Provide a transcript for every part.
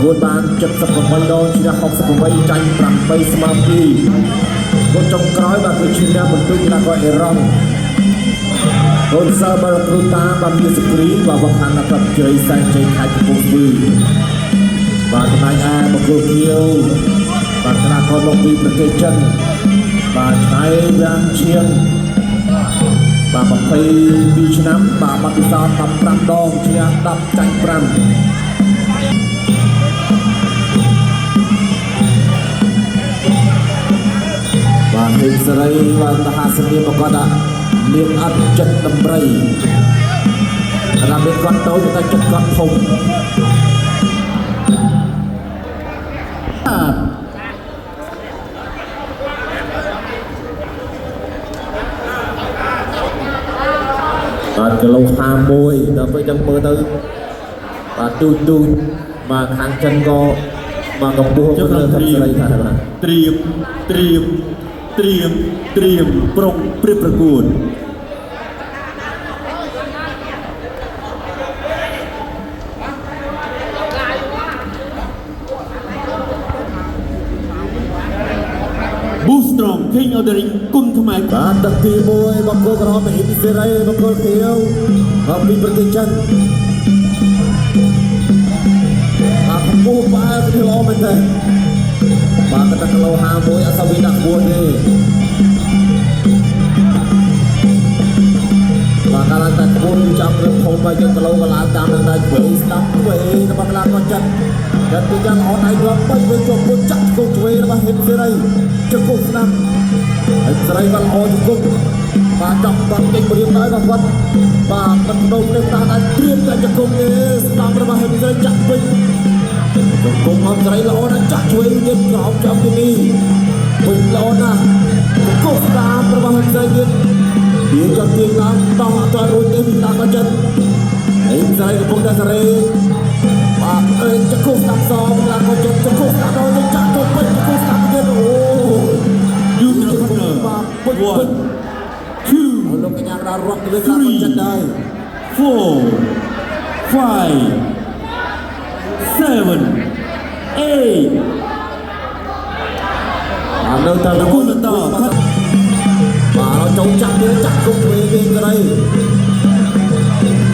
ប្រកួតបាន78ដងឈ្នះ68ចាញ់8ស្មើ2គាត់ចុងក្រោយបាទគឺឈ្នះបន្ទុកកីឡាករអេរ៉ង់កូនសើបាល់គ្រូតាបាទមានសគ្រីបាទវខាងដល់ប្រាប់ជ័យសែនជ័យខេត្តកំពង់ស្ពឺបាទចំណែកឯបង្គោលខៀវបាទកីឡាករមកពីប្រទេសចិនបាទឆៃវាងឈៀងបាទ22ឆ្នាំបាទបទពិសោធន៍15ដងឈ្នះ10ចាញ់5បាទហេងសេរីបាទមហាសៀមក៏ដាក់មានអត់ចិត្តដំរីរ៉ាមានគាត់តូចតែចិត្តគាត់ធំបាទគីឡូ51ដល់ពេលចឹងមើលទៅបាទទូចទូចបាទខាងចិនក៏បាទកម្ពស់ ចុះ លើ ត្រៀម សេរីថាបាទ ត្រៀមត្រៀមត្រៀមត្រៀមប្រុងព្រៀបប្រកួត Boostrong King of the Ring គុណខ្មែរ បាទទឹកទី1បង្គោលក្រហមហ៊ីនសេរីបង្គោលខៀវមកពីប្រទេសចិនបាទកម្ពស់បែបនេះល្អមែនទេបាទតែគីឡូ51អត់សូវវាដាក់ខ្ពស់ទេបាទកាលតែខ្ពស់គឺចាំរឿងធំហើយយើងគីឡូក៏ឡើងតាមនឹងដែរឆ្វេងស្ដាប់ឆ្វេងរបស់កីឡាករចិនចិនពីយ៉ាងល្អដៃរាប់បីវិញជាប់ពុតចាក់ជង្គង់ឆ្វេងរបស់ហ៊ីនសេរីជង្គង់ស្ដាប់ហើយសេរីក៏ល្អជង្គង់បាទចង់បាត់ចេញបរៀនដែរក៏គាត់បាទមិនដោនេះតាដែរត្រៀមតែជង្គង់ទេស្ដាប់របស់ហ៊ីនសេរីចាក់វិញជង្គង់អមសេរីល្អណាស់ចាក់ឆ្វេងទៀតក្រោមចំទីនេះវិញល្អណាស់ជង្គង់ស្ដាប់របស់ហ៊ីនសេរីទៀតវាចង់ទាញឡើងដោះអត់រួចទេពីតាក៏ចិត្តហើយសេរីកំពុងតែសេរីបាទអេជង្គង់ស្ដាប់សងឡើងក៏ចិត្តជង្គង់ស្ដាប់ដល់ចាក់ទៅពេញជង្គង់ស្ដាប់ទៀតអូ You the corner បាទពេញពេញ One two លោកកញ្ញាកដារត់ទៅវិញតាមចិត្តដែរ four five seven eight បាទនៅតែ ប្រកួតបន្ត បាទចូលចាក់ទៀតចាក់គុំវិញវិញសេរី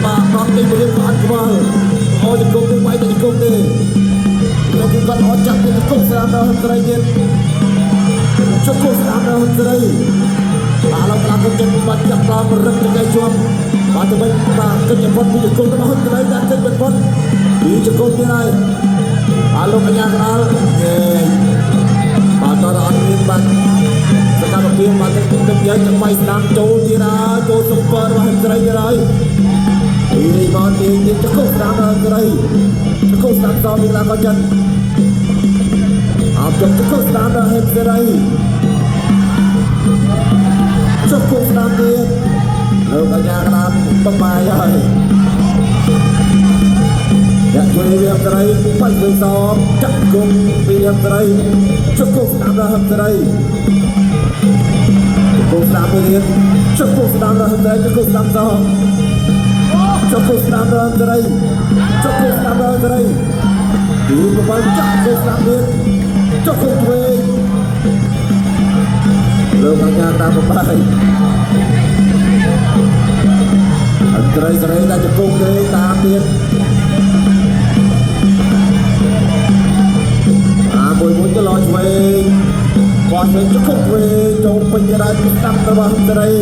បាទប្រត់ទីមួយក៏អត់ខ្វល់អូជង្គង់ទេវាយតែជង្គង់ទេលោកគឺគាត់អត់ចាក់ទៀតជង្គង់ស្រាមដល់សេរីទៀតជង្គង់ស្រាមដល់សេរីបាទឡូវខ្លាំងក៏ចិត្តបាត់ចាប់តាមរឹកទៅកែជាប់បាទទៅវិញបាទគិតចំពោះពីជង្គង់របស់សេរីដាក់គិតមិនផុតពីជង្គង់ទៀតហើយបាទលោកកញ្ញាកដាលហេបាទតរអត់មានបាទសកម្មភាពបាទទៅទឹកយើងចង្វាយស្ដាំចូលទៀតហើយចូលស៊ុបពើរបស់សេរីទៀតហើយពីមកទីទៀតជង្គង់ស្ដាំដល់សេរីជង្គង់ស្ដាំសពីឡាក៏ចិនអបជង្គង់ស្ដាំដល់ហេសេរីជង្គង់ស្ដាំទៀតលោកកញ្ញាកដាលបបាយហើយអ្នកជួយវាសេរីបាច់វិញសចាក់គុំពីសេរីជង្គង់ស្ដាំដល់សេរីជង្គង់ស្ដាំមួយទៀតជង្គង់ស្ដាំដល់សេរីជង្គង់ស្ដាំសជង្គង់ស្ដាំដល់សេរីជង្គង់ស្ដាំដល់សេរីទីបបាយចាក់ជង្គង់ស្ដាំទៀតជង្គង់ឆ្វេងលោកកញ្ញាតាមបបាយអត្រីសេរីតែជង្គង់ទេតាមទៀតអាមួយមួយទៅលោឆ្វេងគាត់វិញជង្គង់ឆ្វេងចូលពេញដែរស្ដាំរបស់សេរី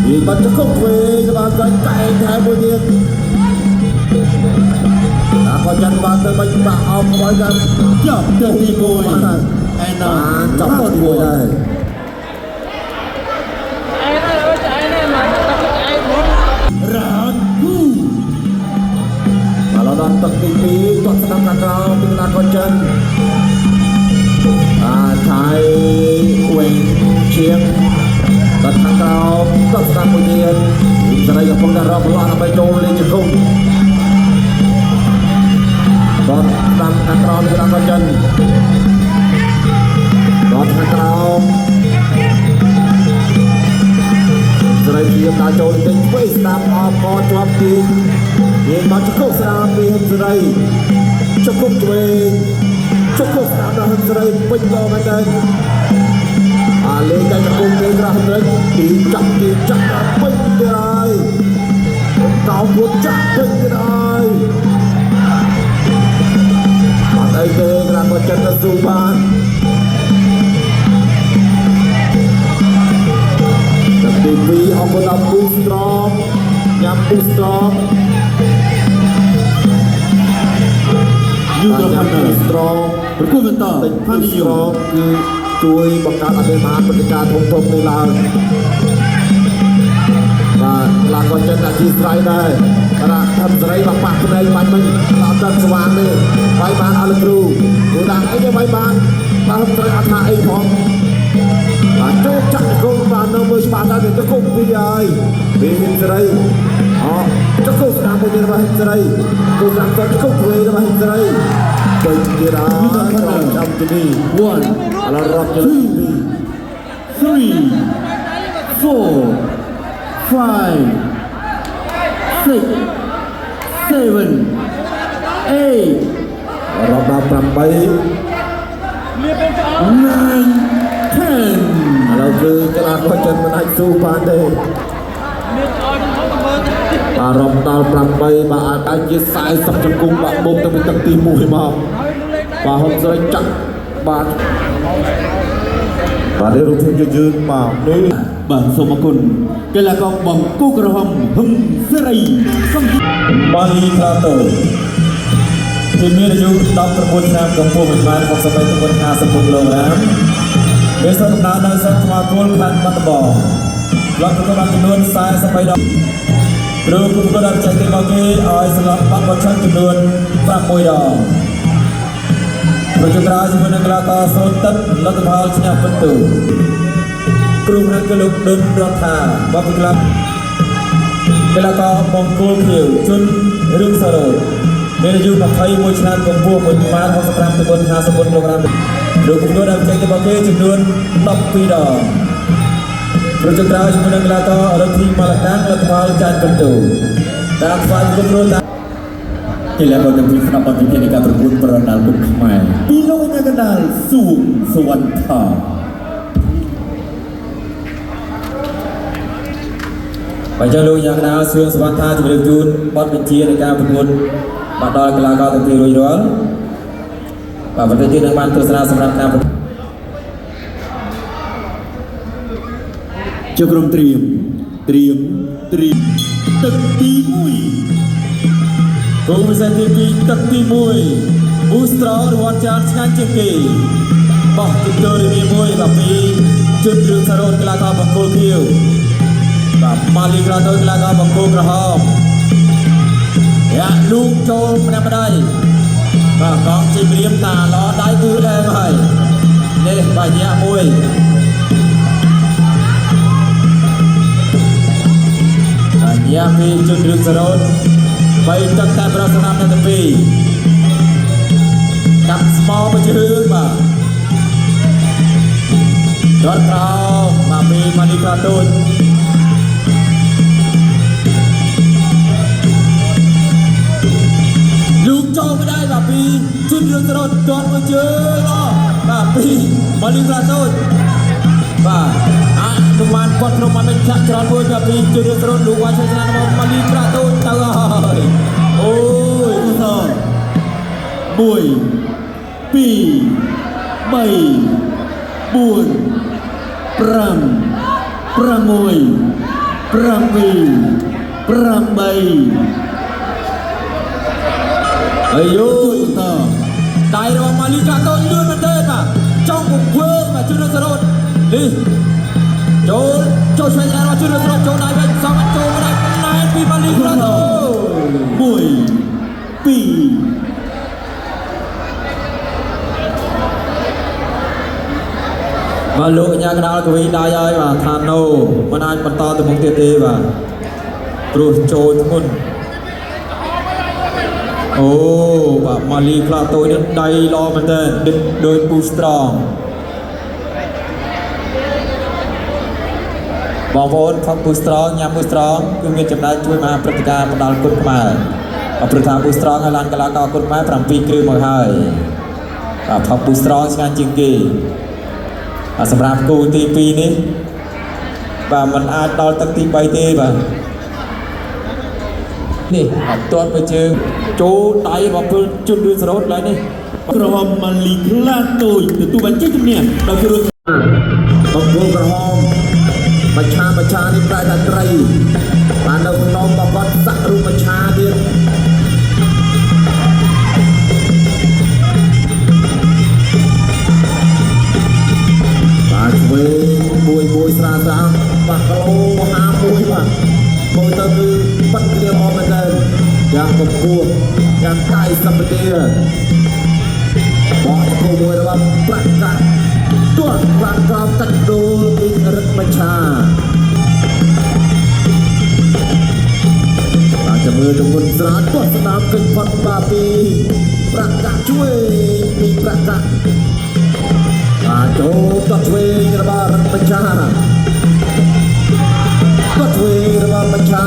ពីបាត់ជង្គង់ឆ្វេងរបស់គាត់កែងថែមមួយទៀតតាក៏ចាន់បានទៅបាច់បាក់អោបឲ្យกัน ចប់លើកទី1 and បានចប់ទី1ដែរ round two បាទឡដល់ទឹកទី2គាត់ស្ដាំខាងក្រោមពីកីឡាករចិនបាទឆៃវិញឈៀងគាត់ខាងក្រោមគាត់ស្ដាំមួយទៀតសេរីកំពុងតែរកប្រឡោះដើម្បីចូលលេងជង្គង់គាត់ស្ដាំខាងក្រោមពីកីឡាករចិនគាត់ខាងក្រោមសេរីព្យាយាមដើរចូលលេងឆ្វេងស្ដាំអបកជាប់ទី មានមកជង្គង់ស្ដាំពីហឹមសេរីជង្គង់ឆ្វេងជង្គង់ស្ដាំដល់ហឹមសេរីពេញល្អមែនទែនអាលេងតែជង្គង់ទេក្រហមសេរីទីចាក់ទីចាក់ដល់ពេញទៀតហើយកោគួតចាក់ពេញទៀតហើយអត់អីទេក្រាស់គាត់ចិត្តទៅស៊ូបានទឹកទី2អរគុណដល់ពូស្រងញ៉ាំពូស្រង យូ បាទញ៉ាំ ត្រផាន់ ពូស្រង ប្រគួតបន្ត តិច ផាន់ ពូ យូ ស្រងគឺជួយបង្កើតអភិមហាព្រឹត្តិការណ៍ធំធំនេះឡើងបាទឡាគាត់ចិត្តអធិស្ឋានដែរបាទធំស្រីបាប៉ះភ្នែកបាញ់មិញអត់ដល់ស្វាងទេវាយបានអស់លោកគ្រូព្រោះដាក់អីទេវាយបានបាទធំស្រីអត់ថាអីផងបាទចូលចាក់ជង្គង់បាទនៅមើលច្បាស់ដែរទៅគុំពីហើយពីហ៊ិនស្រីអជង្គង់ស្ដាំមួយទៀតរបស់ហ៊ិនស្រីគូស្ដាំទៅជង្គង់ធ្វើរបស់ហ៊ិនស្រីទៅទៀតហើយចាំទីនេះ 1 ឥឡូវរាប់ទៅទី 3 4 5 6 7 8 រាប់ដល់8 9 10 ឥឡូវគឺកីឡាករចិនមិនអាចស៊ូបានទេបាទរាប់ដល់8បាទអាចជា40ជង្គង់បាទបុកទៅពីទឹកទី1មកបាទហុកស្រីចាក់បាទបាទនេះរូបភាពយឺតៗបាទនេះ បាទសូមអរគុណកីឡាករបង្គោលក្រហមហឹមសេរីសំ ម៉ាលីផ្លាតូជាមានអាយុ19ឆ្នាំកម្ពស់1ម៉ែត្រ63ទម្ងន់54គីឡូក្រាមមានស្រុកកំណើតនៅស្រុកថ្មគោលខេត្តបាត់ដំបងធ្លាប់ប្រកួតបានចំនួន43ដងគ្រូគូប្រកួតដល់បច្ចេកទេសរបស់គេឲ្យសម្រាប់បាត់បត់ឆឹងចំនួន6ដងប្រជុំក្រោយជាមួយនឹងកីឡាករសូនទឹកលទ្ធផលឈ្នះពិន្ទុគ្រូម្នាក់គឺលោកឌុនរដ្ឋាបបិក្លឹប កីឡាករបង្គោលខៀវជុនរឿងសារ៉ូតមានអាយុ21ឆ្នាំកម្ពស់1ម៉ែត្រ65ទម្ងន់54គីឡូក្រាមលោកគំនូដែលចេញទៅរបស់គេចំនួន12ដងប្រជុំក្រោយជាមួយនឹងកីឡាកររិទ្ធីម៉ាឡកាំងលទ្ធផលចាញ់ពិន្ទុតាមស្វែងគំនូតា កីឡាករទាំងពីរស្ដាប់បទវិភាគនៃការប្រកួតប្រដាល់គុណខ្មែរពីលោកអ្នកកណ្ដាលសួងសវណ្ណថា បាទចឹងលោកយ៉ាងកណ្ដាលសឿងសវណ្ណថាជម្រាបជូនបទបញ្ជានៃការប្រកួតបាទដល់កីឡាករទាំងពីររួចរាល់បាទបន្តិចទៀតនឹងបានទស្សនាសម្រាប់ការប្រកួត ជាក្រុមត្រៀមត្រៀមត្រៀមទឹកទី1 គូពិសេសទី2ទឹកទី1ប៊ូស្ត្រងរង្វាន់ច្រើនឆ្ងាញ់ជាងគេបោះជំទររីមួយបាទពីជុនរឿងសារ៉ូតកីឡាករបង្គោលខៀវបាទម៉ាលីក្លាតូចកីឡាករបង្គោលក្រហមយ៉ាលូកចូលម្នាក់ម្ដាយបាទកងជីមរៀមតាឡដៃគឺអែមហើយនេះបាទញាក់មួយបាទញាក់ពីជុនរឿងសារ៉ូត បីទឹកតែប្រសម្រាប់នៅទី2កាប់ស្មោមួយជើងបាទដុតក្រោមមកពីម៉ាលីក្រាតូចលូកចូលមិនដែរបាទពីជុនរឿងត្រត់ទាត់មួយជើងអបាទពីម៉ាលីក្រាតូចបាទអនុមានគាត់ក្នុងមិនចាក់ច្រើនមួយបាទពីជុនរឿងត្រត់លូកវាយឆ្នះរបស់ម៉ាលីក្រាតូចទៅហើយអូយ ឧស1 2 3 4 5 6 7 8 អាយូយ បន្ត ដៃរបស់ម៉ាលីកាតូលឿនមែនទែនបាទចង់ពង្វើបាទជឿនសរ៉ូតនេះចូលចូលឆ្វេងរបស់ជឿនសរ៉ូតចូលដៃវិញសំចូលមកដៃណែនពីម៉ាលីកាតូ 1 2 បាទលោកញ៉ាកដាលកវីដៃហើយបាទថាណូមិនអាចបន្តទៅមុខទៀតទេបាទព្រោះចូលធ្ងន់អូបាទម៉ាលីក្លាតូចនេះដៃល្អមែនទែនដិតដូចពូស្ត្រងបងប្អូនផឹកពូស្ត្រងញ៉ាំពូស្ត្រងគឺមានចំណែកជួយមហាព្រឹត្តិការណ៍បណ្ដាលគុណខ្មែរ អព្រោះថាពូស្រងឲ្យឡានកីឡាករគុណខ្មែរ7គ្រឿងមកហើយបាទផុកពូស្រងឆ្ងាញ់ជាងគេបាទសម្រាប់គូទី2នេះបាទมันអាចដល់ទឹកទី3ទេបាទនេះអត់ទាត់ទៅជើងចូលដៃរបស់ពលជុនរឿនសរោតឡើយនេះ ក្រហមម៉ាលីក្លាតូចទទួលបានជ័យជំនះដោយគ្រឿង បង្គោលក្រហមមច្ឆាមច្ឆានេះប្រែថាត្រីបាននៅក្នុងបបត់សាក់រូបមច្ឆាទៀតបាទឆ្វេងមួយមួយស្រាលស្រាលបាទគីឡូ51បាទមើលទៅគឺប៉ិនគ្នាល្អមែនទែនយ៉ាងកម្ពស់យ៉ាងកាយសម្បទាបោះគោមួយរបស់ប្រាក់កាក់ទាត់បានក្រោមកាច់ដូលពីរិទ្ធមច្ឆាបាទចាំមើលទម្ងន់ស្រាលទាត់ស្ដាំកិច្ចផុតបាទពីប្រាក់កាក់ជួយពីប្រាក់កាក់បាទចូលទាត់ឆ្វេងរបស់រិទ្ធមច្ឆាទាត់ឆ្វេងរបស់មច្ឆា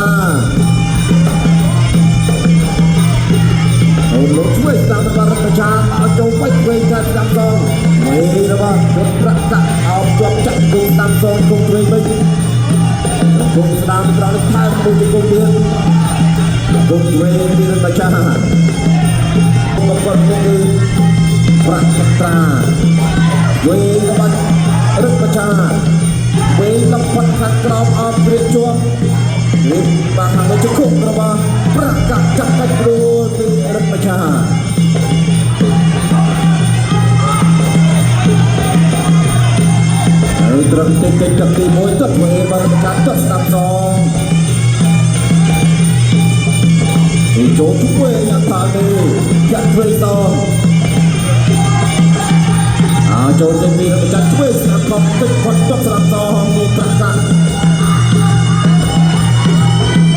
អូលោកជួយស្ដាំរបស់រិទ្ធមច្ឆាឲ្យចូលបាច់ឆ្វេងកាត់ស្ដាំសងមេរបស់ពុទ្ធប្រាក់កាក់អោបជាប់ចាក់គង់ស្ដាំសងគង់ឆ្វេងវិញគង់ស្ដាំត្រង់នេះថែមមួយជង្គង់ទៀតគង់ឆ្វេងពីរិទ្ធមច្ឆាមកគាត់នេះគឺប្រាក់ត្រាវេរបស់រិទ្ធមច្ឆាវេលផុតខាងក្រោមអោបព្រាកជាប់នេះបាទខាងលើជង្គង់របស់ប្រាក់កាក់ចាប់កាច់ព្រួលពីរិទ្ធមច្ឆាហើយត្រឹមតិចតិចទឹកទី1ទឹកវេរបស់រិទ្ធមច្ឆាទឹកស្ដាប់សងពីចូលជួយយ៉ាងតានេះចាក់ធ្វើសងអើចូលទៅពីរិទ្ធមច្ឆាជួយស្ដាប់កប់តិចផុតទឹកស្ដាប់សងពីប្រាក់កាក់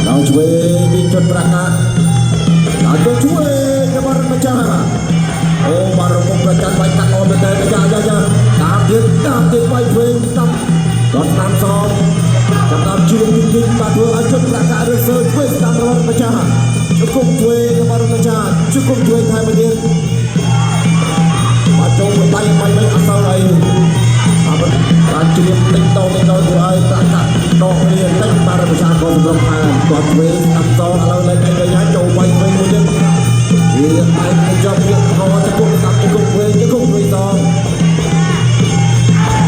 ដល់ជួយពីជន់ប្រាក់កាក់ដល់ចូលជួយរបស់រិទ្ធមច្ឆាអូបារមុខប្រច័នបាច់កាត់ល្អមែនតើយ៉ាយ៉ាយ៉ាតាមទៀតតាមទៀតបាច់វិញស្ដាប់ដល់ស្ដាំសងចាំតាមជឿនទីបាទធ្វើឲ្យជន់ប្រាក់កាក់រើសើជួយស្ដាំរបស់រិទ្ធមច្ឆាជង្គង់ជួយរបស់រិទ្ធមច្ឆាជង្គង់ជួយថែមទៀតបាទចូលដៃបាញ់វិញអត់សូវអីបាទជ្រាបតិចតតិចតធ្វើឲ្យប្រាក់កាក់ដកគ្នាតិចបាទរិទ្ធមច្ឆាក៏សម្រុកថាគាត់វិញស្ដាំសងឥឡូវលេងអីវិញហើយចូលបាញ់វិញមួយទៀតវាបែកទៅជាប់វាខជង្គង់ស្ដាំជង្គង់វិញជង្គង់វិញសង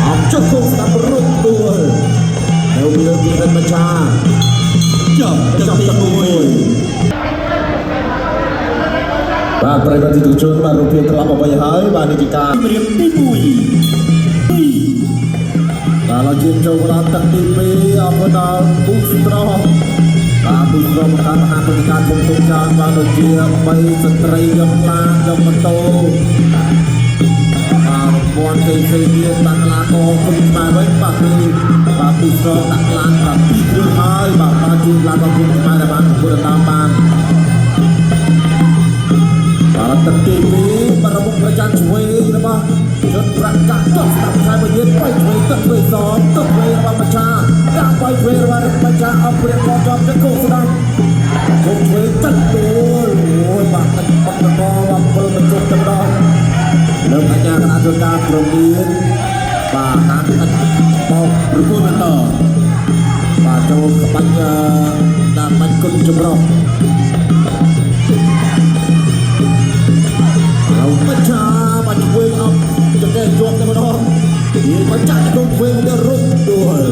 អមជង្គង់ស្ដាំរុតដួលនៅវាពីរិទ្ធមច្ឆា ចប់ទឹកទី1បាទប្រិយមិត្តទូជនបាទរូបភាពត្រឡប់មកវិញហើយបាទនេះជាការ ជំរាបទី1 2 បាទเราជាងចូលដល់ទឹកទី2អរគុណដល់ពូស្ត្របាទពូស្ត្រមកតាមមហាព្រឹត្តិការណ៍ធំធំច្រើនបាទដូចជា3ស្ត្រីយកឡានយកម៉ូតូបាទរង្វាន់ផ្សេងៗទៀតបាទកីឡាករគុណខ្មែរវិញបាទគឺបាទពូស្ត្រដាក់ឡាន7គ្រឿងហើយបាទបាទជូនឡានដល់គុណខ្មែរដែលបានប្រកួតតាមបានបាទទឹកទី2បាទរមុខប្រច័នឆ្វេងរបស់ជុនប្រាក់កាក់ចុះស្ដាប់ថែមទៀតបីឆ្វេងទឹកឆ្វេងសងទឹកឆ្វេងរបស់មច្ឆាដាក់បីឆ្វេងរបស់មច្ឆាអត់ព្រាកជាប់ទៅគោស្ដាំគោឆ្វេងទឹកដួលអូយបាទទឹកបាក់តកបាទពលបញ្ចុះទៅដល់លើកញ្ញាកណាធ្វើការព្រមានបាទហាមទឹកបោក ប្រកួតបន្ត បាទចូលក្បាច់តាមបាច់គុណចម្រុះហើយមច្ឆាបាច់ឆ្វេងអត់ចង្កេះជាប់តែម្ដងវាមកចាក់ទៅឆ្វេងទៅរុំដួល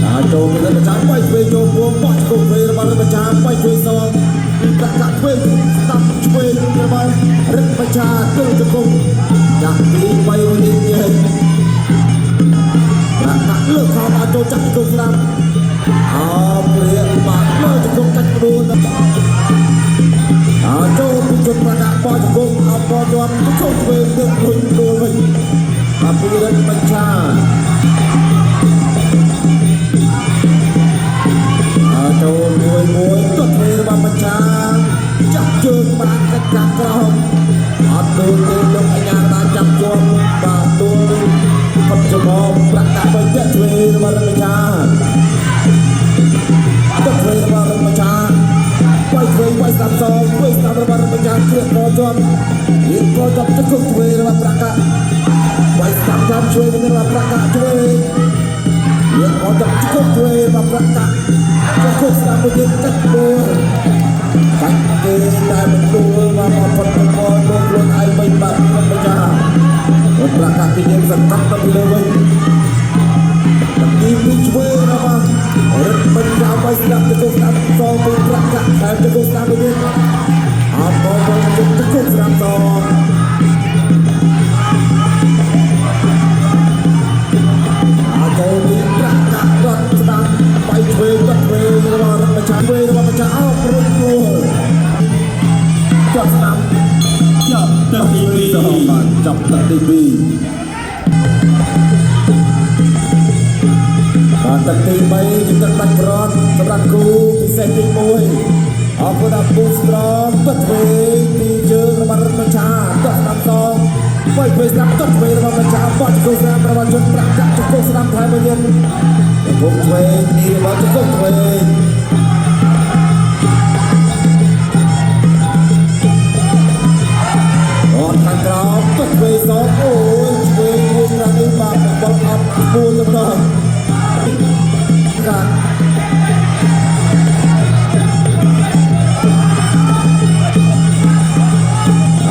អាចចូលទៅមច្ឆាបាច់ឆ្វេងចូលពួងបាច់គុំឆ្វេងរបស់មច្ឆាបាច់ឆ្វេងសងពីប្រាក់កាក់ឆ្វេងស្ដាប់ឆ្វេងរបស់រិទ្ធមច្ឆាទល់ជង្គង់ចាក់ពី3មួយនេះទៀតប្រាក់កាក់លើកខោមកចូលចាក់ជង្គង់ស្ដាំអោព្រាបាទលើជង្គង់កាច់ដួលអើចូលពីជន់ប្រាក់កាក់បោះជង្គង់អោបជាប់ជង្គង់ឆ្វេងទៅរុញដួលវិញបាទពីរិទ្ធមច្ឆាអើចូលមួយមួយទាត់ឆ្វេងរបស់មច្ឆាចាប់ជើងបានកាច់កាក់ក្រោមអត់ដួលទេលោកអញ្ញាបានចាប់ជាប់បាទដួលផុតច្រមុះប្រាក់កាក់ទៅចាក់ឆ្វេងរបស់រិទ្ធមច្ឆា ជាប់រៀបក៏ចាប់ជង្គង់ឆ្វេងរបស់ប្រាក់កាវាយស្ដាំតាមឆ្វេងរបស់ប្រាក់កាឆ្វេងរៀបក៏ចាប់ជង្គង់ឆ្វេងរបស់ប្រាក់កាជង្គង់ស្ដាំមួយទៀតកាច់មួលកាច់គេតែមិនដួលមកមកផុតទៅមកលោកខ្លួនឯងវិញបាទមិនបញ្ញាប្រាក់កាពីយើងសង្កត់ទៅពីលើវិញទីពីឆ្វេងរបស់រត់មិនចោលបាយស្ដាប់ទៅគោស្ដាប់សងពីប្រាក់កាក់ថែមទៅគោស្ដាប់ទៅទៀតអត់បងបងទៅគោស្ដាប់សងអត់ចូលពីប្រាក់កាក់រត់ស្ដាប់បាយឆ្វេងរត់ឆ្វេងរបស់រត់ម្ចាស់ឆ្វេងរបស់ម្ចាស់អោព្រួយព្រួយចាប់ស្ដាប់ ចាប់ទឹកទី2 បាទចាប់ទឹកទី2បាទទឹកទី3ជាទឹកដាច់ប្រត់សម្រាប់គូពិសេសទី1អរគុណដល់ពូស្ត្រងទឹកទ្វេពីជើងរបស់រដ្ឋមច្ឆាទឹកស្ដាំសងបីពេលស្ដាំទឹកទ្វេរបស់មច្ឆាបត់ជង្គង់ស្ដាំរបស់ជនប្រាក់កាក់ជង្គង់ស្ដាំថែមមួយទៀតជង្គង់ទ្វេនេះរបស់ជង្គង់ទ្វេអត់ខាងក្រោមទឹកទ្វេសងអូយទ្វេមួយប្រាំនេះបាទបលអត់ពួនទៅដល់កា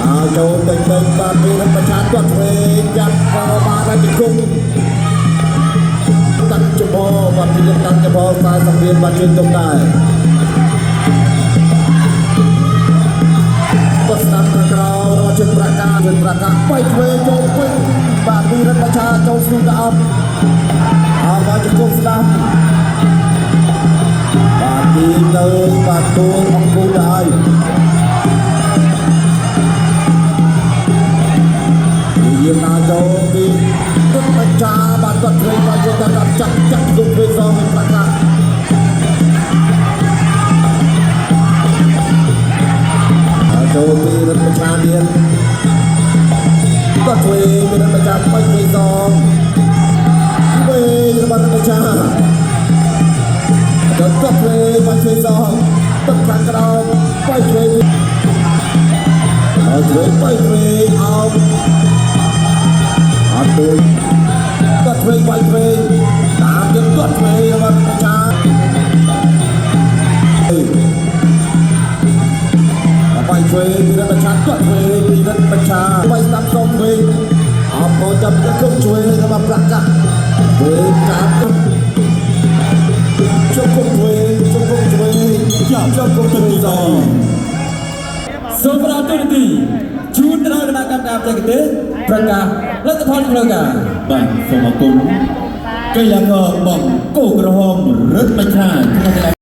អើចូលតិចតិចបាទពីរដ្ឋប្រឆាទាត់ទ្វេយ៉ាប់ក៏បានហើយជង្គង់តាំងចំហបាទពីតាំងចំហខ្សែសង្វៀនបាទជឿនទុំដែរគាត់ស្ដាប់ខាងក្រោមរបស់ជឿនប្រាកាជឿនប្រាកាបែកទ្វេចូលពេញបាទពីរដ្ឋប្រឆាចូលស្ទុះទៅអត់អើបាទជង្គង់ស្ដាំបាទទីទៅបាទទូលអង្គូដែរយាមណាចូលពីទឹកបច្ចាបាទគាត់ធ្វើបាទយកតែចាប់ចាប់ទុកធ្វើសងប្រាកាចូលពីរដ្ឋបច្ចាទៀតគាត់ធ្វើពីរដ្ឋបច្ចាបាច់ធ្វើសងវិញរបស់រដ្ឋបច្ចាគាត់ធ្វើបាច់ធ្វើសងទឹកខាងក្រោមបាច់ធ្វើអត់ធ្វើបាច់ធ្វើអោបអត់ទួយគាត់ធ្វើបាច់ធ្វើតាមទៀតគាត់ធ្វើរបស់បច្ចាបាយធ្វើពីរដ្ឋបច្ឆាគាត់ធ្វើពីរដ្ឋបច្ឆាបាយស្ដាប់សងធ្វើអបក៏ចាប់ទៅគុំជួយរបស់ប្រាក់កាធ្វើកាប់ជុំគុំធ្វើជុំគុំជួយ ចាប់ ជុំគុំ ទឹក ធ្វើ ទី សង 3សូមផ្ដល់ទូនាទីជូនទៅដល់គណៈកម្មការបច្ចេកទេសប្រកាសលទ្ធផលផ្លូវការបាទសូមអរគុណកីឡាករបង្គោលក្រហមរឹតមច្ឆាក្នុងកីឡា